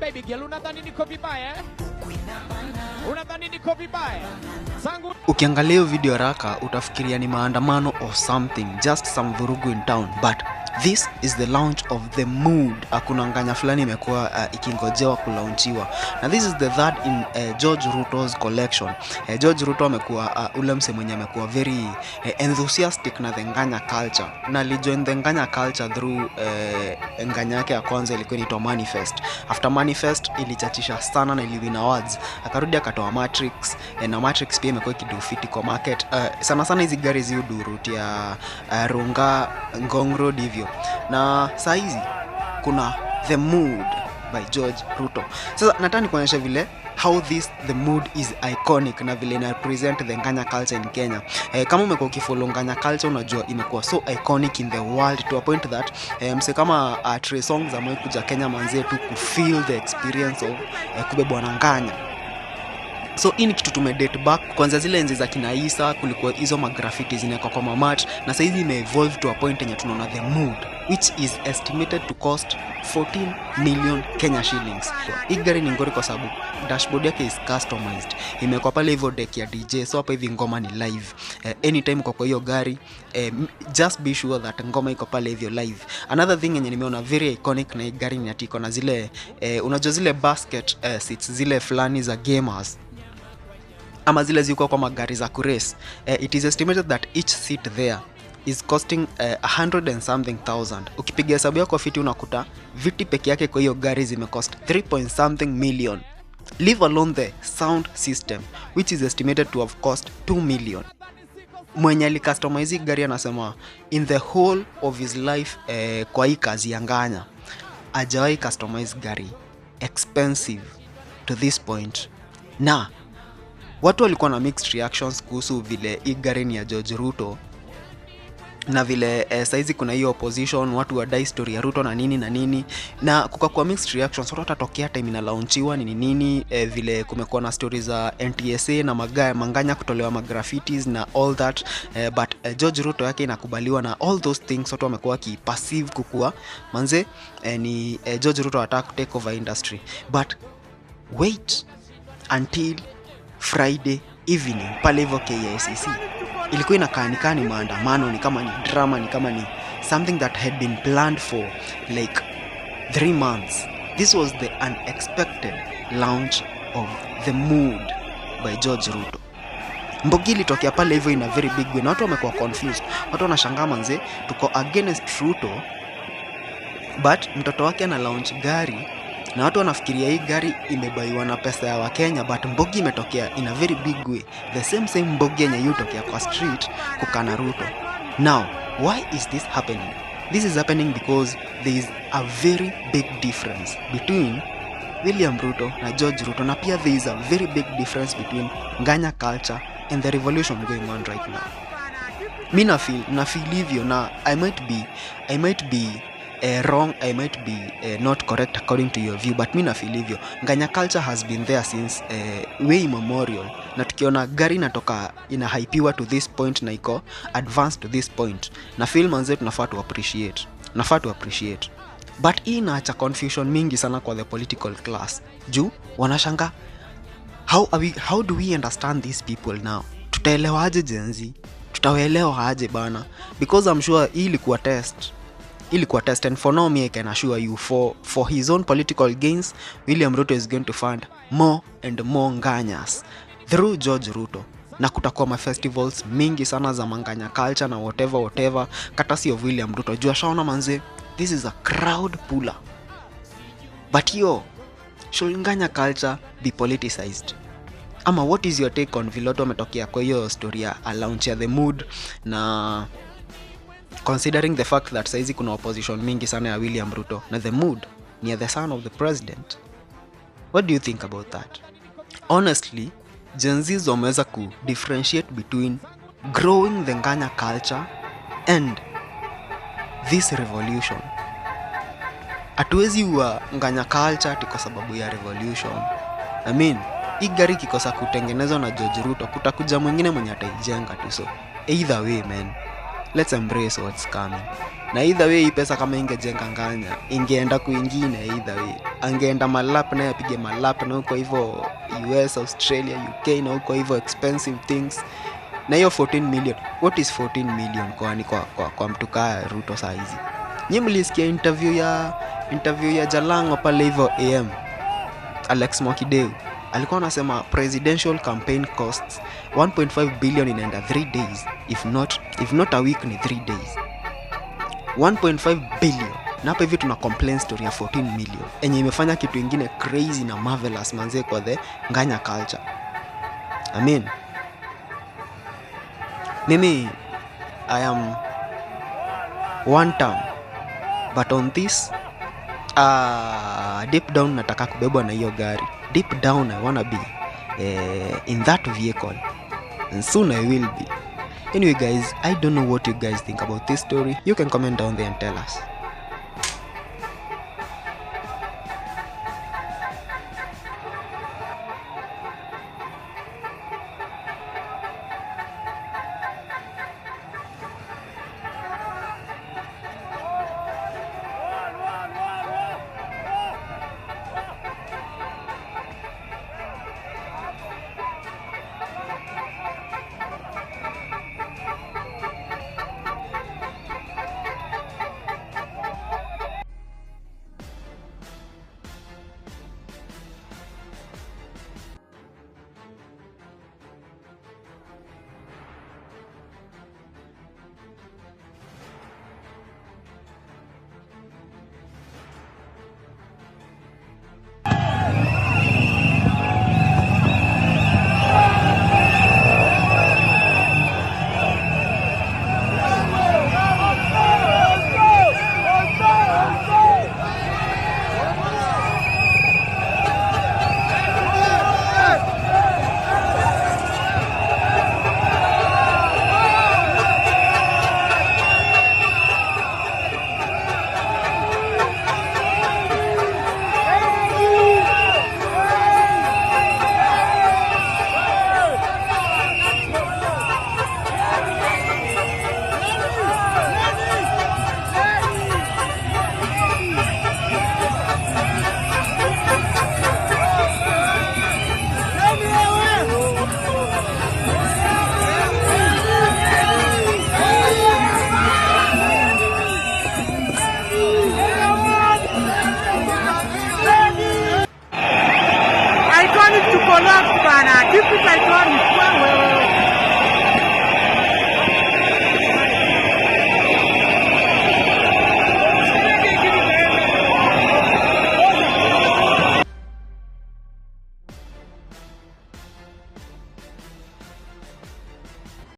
Baby girl, unadhani niko vibaya, eh? Unadhani niko vibaya? Zangu Ukiangalia hiyo video haraka utafikiria ni maandamano or something, just some vurugu in town, but this is the launch of The Mood. Kuna nganya fulani imekuwa ikingojewa kulaunchiwa, na this is the third in George Ruto's collection. George Ruto amekuwa ule mse mwenye amekuwa very enthusiastic na the nganya culture, na alijoin the nganya culture through nganya yake ya kwanza ilikuwa inaitwa Manifest. After Manifest ilichachisha sana na iliwin awards, akarudi akatoa Matrix, na Matrix pia imekuwa ikido fiti kwa market. Sana sana hizi gari ziudu route ya Runga, Ngong Road hivyo, na saa hizi kuna The Mood by George Ruto. Sasa nataka nikuonyesha vile how this The Mood is iconic na vile ina represent the nganya culture in Kenya. Kama umekuwa ukifollow nganya culture, unajua imekuwa so iconic in the world to a point that mse kama Trey Songz amewahi kuja Kenya manzie tu kufeel the experience of kubebwa na nganya. So hii ni kitu tumedate back kwanza zile enzi za kina Isa, kulikuwa hizo magraffiti zinawekwa kwa mamat, na saizi imeevolve to a point yenye tunaona The Mood, which is estimated to cost 14 million Kenya shillings. Hii gari ni ngori kwa sababu dashboard yake is customized, imewekwa pale hivyo deck ya DJ, so hapa hivi ngoma ni live. Anytime uko kwa hiyo gari, just be sure that ngoma iko pale hivyo live. Another thing yenye nimeona very iconic na hii gari ni ati iko na zile, unajua zile basket seats zile fulani za gamers ama zile ziko kwa magari za kurace. It is estimated that each seat there is costing a hundred and something thousand. Ukipiga hesabu yako fiti, unakuta viti peke yake kwa hiyo gari zimecost 3 point something million, leave alone the sound system, which is estimated to have cost 2 million. Mwenye alicustomize hii gari anasema in the whole of his life, kwa hii kazi ya nganya, hajawahi customize gari expensive to this point. Na watu walikuwa na mixed reactions kuhusu vile hii gari ni ya George Ruto na vile saizi kuna hiyo opposition, watu wadai story ya Ruto na nini na nini, na kukakuwa mixed reactions. Watu watatokea time inalaunchiwa nini nini, vile kumekuwa na story za NTSA na manganya kutolewa magraffitis na all that, but George Ruto yake inakubaliwa na all those things. Watu wamekuwa wakiperceive kukua manze ni George Ruto anataka kutake over industry, but wait until Friday evening pale hivyo KICC. Ilikuwa inakaa ni kama ni maandamano, ni kama ni drama, ni kama ni something that had been planned for like 3 months. This was the unexpected launch of The Mood by George Ruto. Mbogi ilitokea pale hivyo in a very big way, na watu wamekuwa confused. Watu wanashangaa, manze, tuko against Ruto, but mtoto wake ana launch gari na watu wanafikiria hii gari imebaiwa na pesa ya Wakenya, but mbogi imetokea in a very big way, the same same mbogi yenye yutokea kwa street kukana Ruto. Now, why is this happening? This is happening because there is a very big difference between William Ruto na George Ruto, na pia there is a very big difference between nganya culture and the revolution going on right now. Mi nafeel hivyo, na I might be wrong, I might be not correct according to your view, but mi nafeel hivyo. Nganya culture has been there since way immemorial, na tukiona gari inatoka, inahypiwa to this point na iko advanced to this point, na feel manze tunafaa to appreciate, nafaa to appreciate. But hii inaacha confusion mingi sana kwa the political class, juu wanashanga, how do we understand these people now? Tutaelewa aje Gen Z? Tutawaelewa aje bana? Because I'm sure hii ilikuwa test, ilikuwa test. And for now, me, I can assure you, for his own political gains, William Ruto is going to fund more and more nganyas through George Ruto, na kutakuwa mafestivals mingi sana za manganya culture na whatever whatever, courtesy of William Ruto, juu ashaona manze this is a crowd puller. But yo, should nganya culture be politicized, ama what is your take on vile watu wametokea kwa hiyo story ya launch ya The Mood, na considering the fact that saizi kuna opposition mingi sana ya William Ruto na The Mood ni ya the son of the president? What do you think about that? Honestly, Gen Zs wameweza ku differentiate between growing the nganya culture and this revolution. Hatuwezi ua nganya culture ati kwa sababu ya revolution. I mean, hii gari ikikosa kutengenezwa na George Ruto, kutakuja mwingine mwenye ataijenga tu. So either way, man, let's embrace what's coming. Na either way, hii pesa kama ingejenga nganya, ingeenda kwingine. Either way, angeenda malap naye, apige malap na huko hivyo US, Australia, UK na huko hivyo expensive things. Na hiyo 14 million, what is 14 million kwani kwa mtu kaa Ruto saa hizi? Nyi mlisikia interview ya Jalango pale hivyo AM? Alex Mwakideu alikuwa anasema presidential campaign costs 1.5 billion inaenda 3 days, if not a week, ni 3 days. 1.5 billion, na hapa hivi tuna complain story ya 14 million enye imefanya kitu ingine crazy na marvelous manze kwa the nganya culture. I mean, mimi I am one term, but on this, deep down nataka kubebwa na hiyo gari. Deep down I wanna be in that vehicle, and soon I will be. Anyway guys, I don't know what you guys think about this story. You can comment down there and tell us.